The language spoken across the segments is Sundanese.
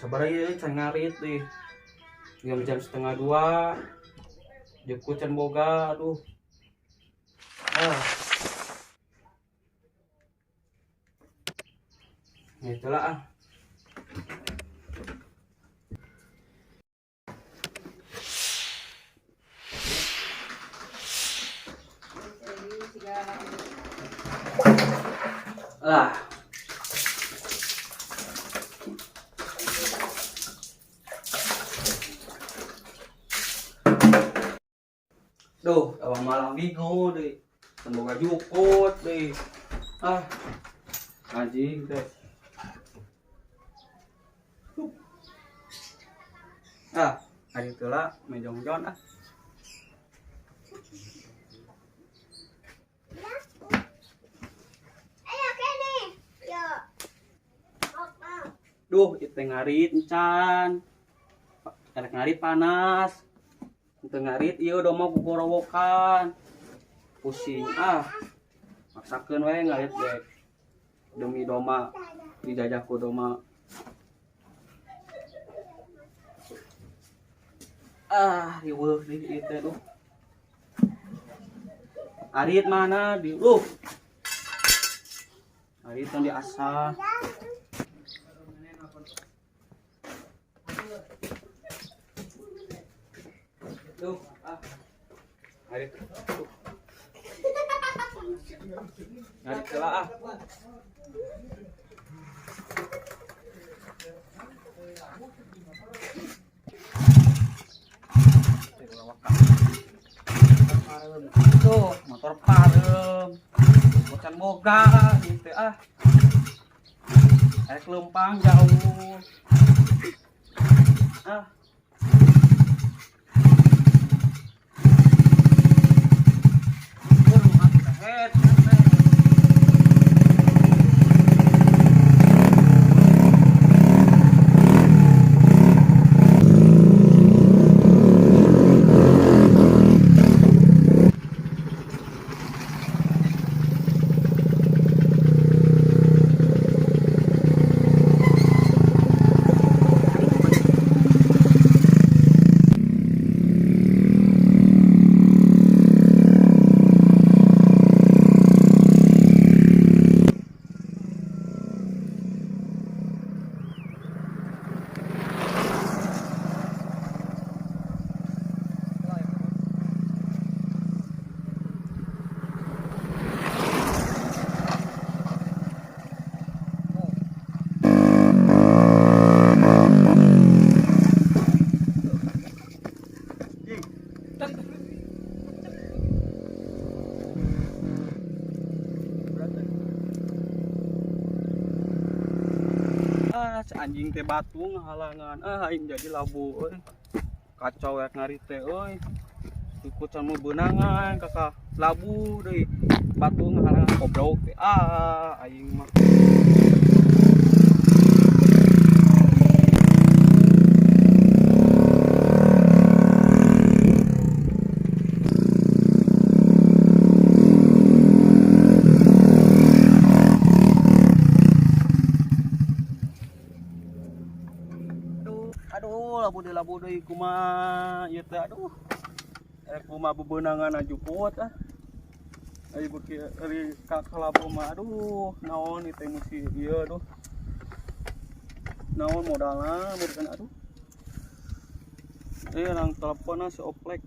Sabar aja can ngarit deh. Jam 1:30. Jukut can boga aduh. Ah. Ya itulah ah. Ah. Duh, abang malang bingung deh. Semoga jukut deh. Ah. Anjing deh. Ah, anjing teu lah mejongjon ah. Duh, itu ngarit encan. Erek ngarit panas. Itu ngarit ieu udah mau gugorowokan. Pusing ah. Maksakeun we ngarit deh. Demi doma dijajah ku doma. Ah, riweuh di ieu teh duh. Arit mana di duh. Arit tong diasah. Duh, ah. Arit. Duh. Ngarit heula ah. Tuh, motor parem. Bocan boga gitu ah. Rek leumpang jauh. Ah. Ah, anjing teh batu ngahalangan. Ah, aing jadi labu euy. Kacau rek ngarit teh euy. Ikut sama beunangan kakak labu deui. Batu ngahalangan goblok teh. Ah, aing mah. Aduh, labu deui kumaha ieu teh aduh. Rek kumaha bebeunangan juput ah. Ari beuki ari ka kalabu mah aduh, naon ieu teh musi ieu aduh. Naon modalna beureun aduh. Nang telepon si Oplek.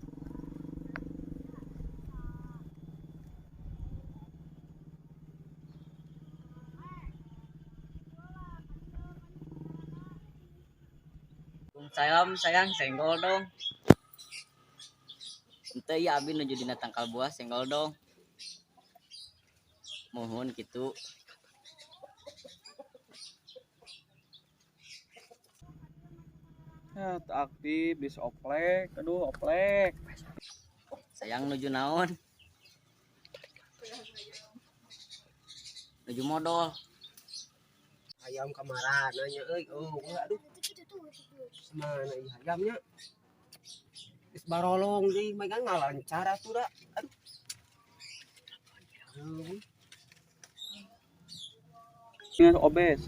Salam sayang senggol dong. Ente ya abi nuju dina tangkal buah senggol dong. Mohon gitu. Ya, tak aktif di Oplek. Aduh, Oplek. Sayang nuju naon? Nuju modal. Hayam kamarana nya euy. Oh, aduh. Mana ieu hayamnya? Geus barolong deui megang ngalancar atuh da. Aduh. Aduh. Ini obes.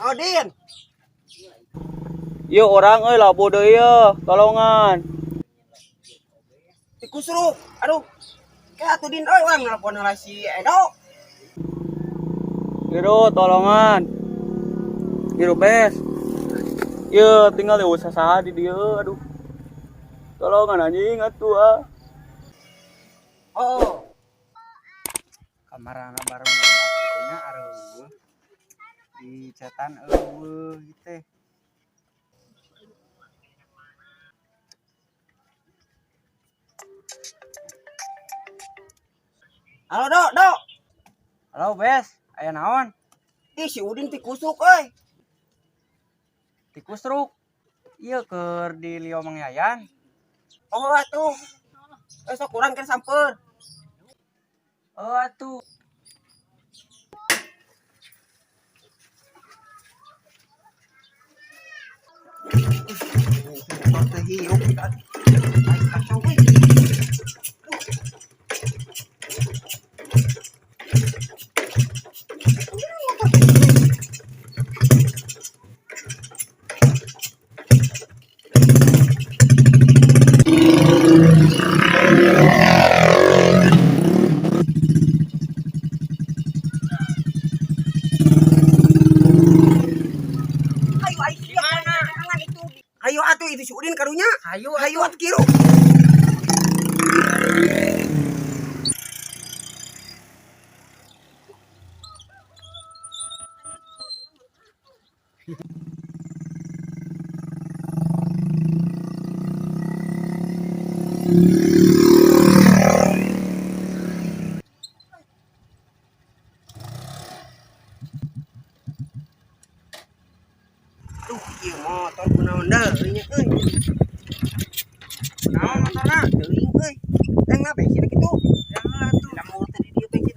Oh, Din. Ieu orang euy labuh deui ieu, tolongan. Tikusruk. Aduh. Kayak atuh Din euy urang nelpon heula si Edo. Ieu tolongan. Ieu bes. Ieu tinggal di usaha di dieu aduh. Tolongan anjing atuh ah. Oh. Kamarana bareng nya areueuh di cetan eueuh ieu teh. Halo, Dok, Dok. Halo Bes, aya naon? Ih, si Udin tikusruk euy. Tikusruk. Ieu keur di Lio Mang Yayan. Oh, atuh. Eh, sok urang keur samper. Oh atuh. Motor teh hirup. Ay, kacau euy. Ayo, ayo, gimana? Itu. Ayo atuh itu si Udin karunya. Hayu Ayo atuh kiru. Aduh, ieu motor kunaon deui nya euy. Naon motorna? Teuing euy. Teh bensin kitu. Yang atuh. Lamun teh di dieu bensin.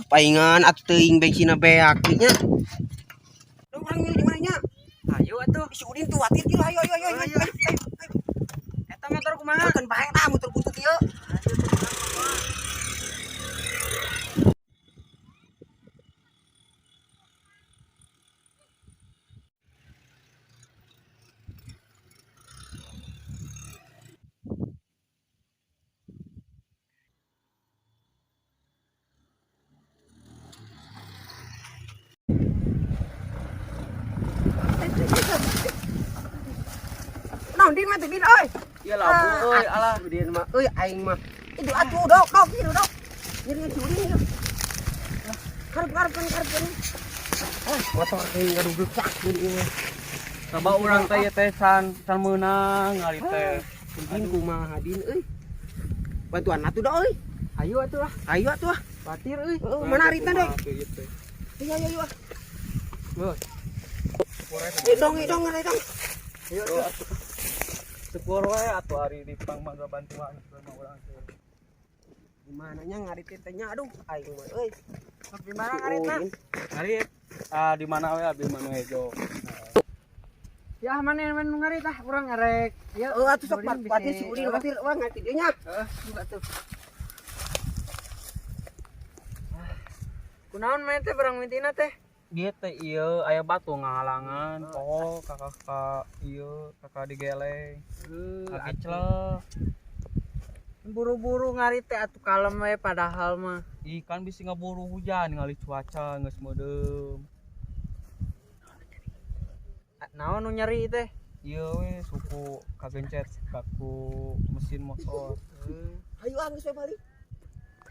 Paingan atuh teuing bensinna beak teh nya. Duh, urang milu di mana nya? Hayu atuh. Si Udin tuh watir kieu, ayo ayo ayo ayo. Ayo, ayo. Eta motor kumaha? Keun bae tah motor butut ieu. Naon Din mah teh Din euy. Ieu labuh euy alah. Udin mah euy aing mah. Itu atuh dok dok ieu dok. Nyeri si Udin ieu. Karep karep kan karep kan. Ah, motor teh ngaduglek ieu. Coba urang teh ieu teh san san meunang ngarit teh. Udin kumaha Din euy. Bantuan atuh dok euy. Hayu atuh ah. Ayo atuh ah. Batir euy. Heeh, mana aritna dok? Ayo ayo ayo. ah. Bos. Eh dong eh dong eh dong. Hayu atuh. Syukur we atuh ari di pang mangga bantuan sama urang teh. Gimana nya ngarit teh nya aduh aing mah euy. Sok di mana ngaritna? Udin. Ngarit ah di mana we abdi mana hejo. Ya mana yang nu ngarit ah urang ngarek. Ieu Heeh atuh sok batir si Udin batir urang ngarit dieu nya. Heeh, buka tuh. Kunaon maneh teh barang mintina teh? Dia teh ieu aya batu ngahalangan poho kakak ka ieu kakak digeleng. Kaki celek. Buru-buru ngarit teh atuh kalem we padahal mah. Ih kan bisi ngaburu hujan ningali cuaca geus meudeum. Naon nu nyeri teh? Ieu we suku kagencet kaku mesin motor. Ayo ah geus we balik.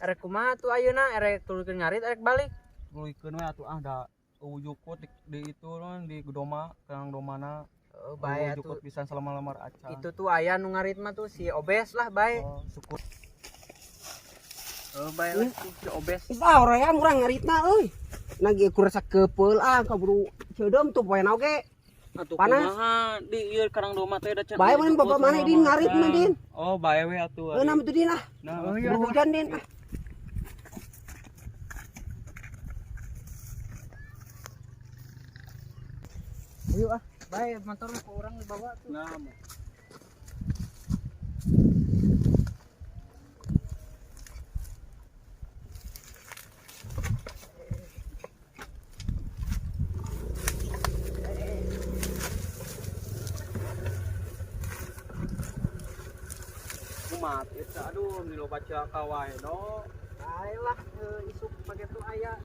Erek kumaha tuh ayeuna erek tuluykeun ngarit erek balik. Tuluykeun we atuh ah da eueuh jukut di itu non di doma kerang domana. Heeh, bae Eueuh atuh. jukut pisan selama lamar acan. Itu tuh aya nu ngarit mah tuh si Obes lah bae. Oh, syukur. Heeh, bae lah tuh si Obes. Geus ah hoream urang ngaritna euy. Nagi ku rasa kepeul ah kaburu ceudeum tuh poena oge. Atuh Panas. kumaha di ieu karang doma teh da can. Bae mun bapak maneh Din ngarit mah Din. Oh, bae we atuh. Heuh nama tuh Din ah. Nah, Oh, iya. Buru hujan Din ah. Ayo ah, bae motor mah ku urang dibawa tuh. Nah, Amat itu aduh ni loba cilaka wae do. Ayolah isuk pake tu aya.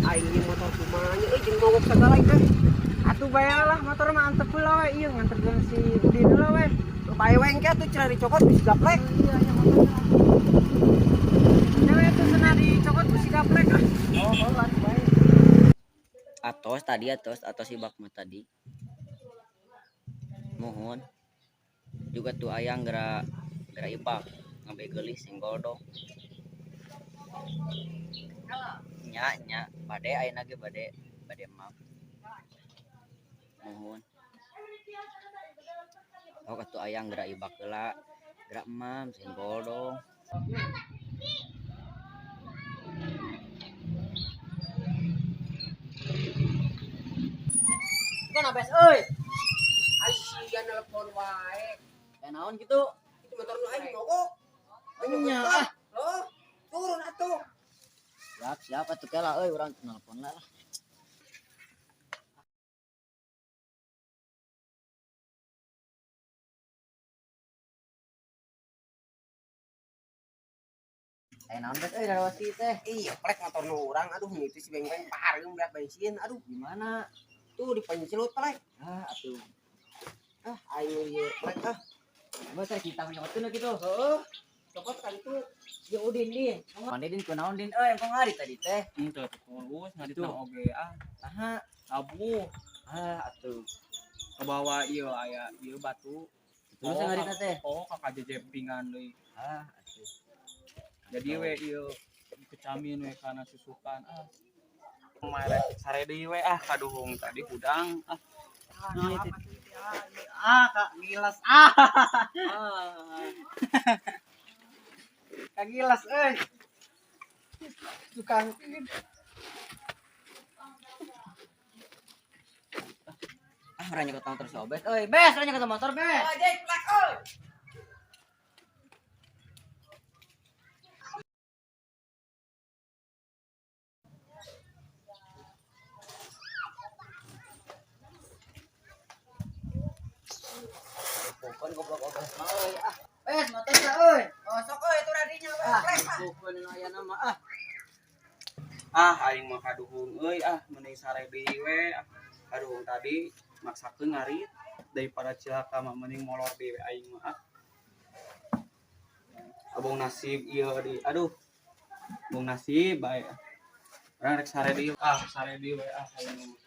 Aing ieu motor kumanya euy jeung mogok sagala ieu. Atuh bayar lah motor mah antep heula we ieu nganterkeun si Udin heula we. Bae we engke atuh cenah dicokot bisi gaplek. Iya nya motor. Dewe tuh cenah dicokot bisi gaplek ah. Oh, oh atuh bae. Atos tadi atos atos ibak mah tadi. Mohon juga tuh ayang gerak gerak ibak ngambil gelis senggol dong. Nya nya bade ayeuna ge bade bade maaf. Mohon. Oh atuh ayang gerak ibak heula gerak emam senggol dong. Bukan abes euy. Ai sia nelpon wae. Eh naon kitu? Itu motor nu aing mogok. Nya ah. Loh, turun atuh. Siap siap atuh kela euy urang nelpon lah. Eh naon bes euy darawati teh. Iya, plek motor nu urang aduh itu si beng-beng pareum beak bensin aduh. Gimana? Tuh dipencelut plek. Ah atuh. Ah, aing lieur plek ah. Coba teh kita nyokotin kitu. Heeh. Cokot kan itu. Ya Udin din. Mandi din kunaon din euy engkong ngarit tadi teh. Henteu tulus ngaritna oge ah. Saha? Abuh Ah atuh. kebawa ieu aya ieu batu. Terus ngaritna teh. Oh, kakak jejempingan deui. Ah atuh. Jadi we ieu dikecamin we kana susukan ah. Mere sare deui we ah kaduhung tadi hudang ah. Nah, itu. Ah, Kak gilas ah. Ah. Kak gilas euy. Tukang Ah urang nyokot motor si Obes euy. Bes urang nyokot motor bes. Ojek plek euy. Pokon goblok Obes mah euy ah. Bes motor teh euy. Oh, sok euy itu radinya we Ah, plek ah. pokon nu aya nama ah. Ah aing mah kaduhung euy ah mending sare deui we ah. Kaduhung tadi maksakeun ngarit daripada cilaka mah mending molor deui we aing mah ah. Abong nasib ieu di aduh. Abong nasib bae ah. Urang rek sare deui ah, sare deui we ah aing mah.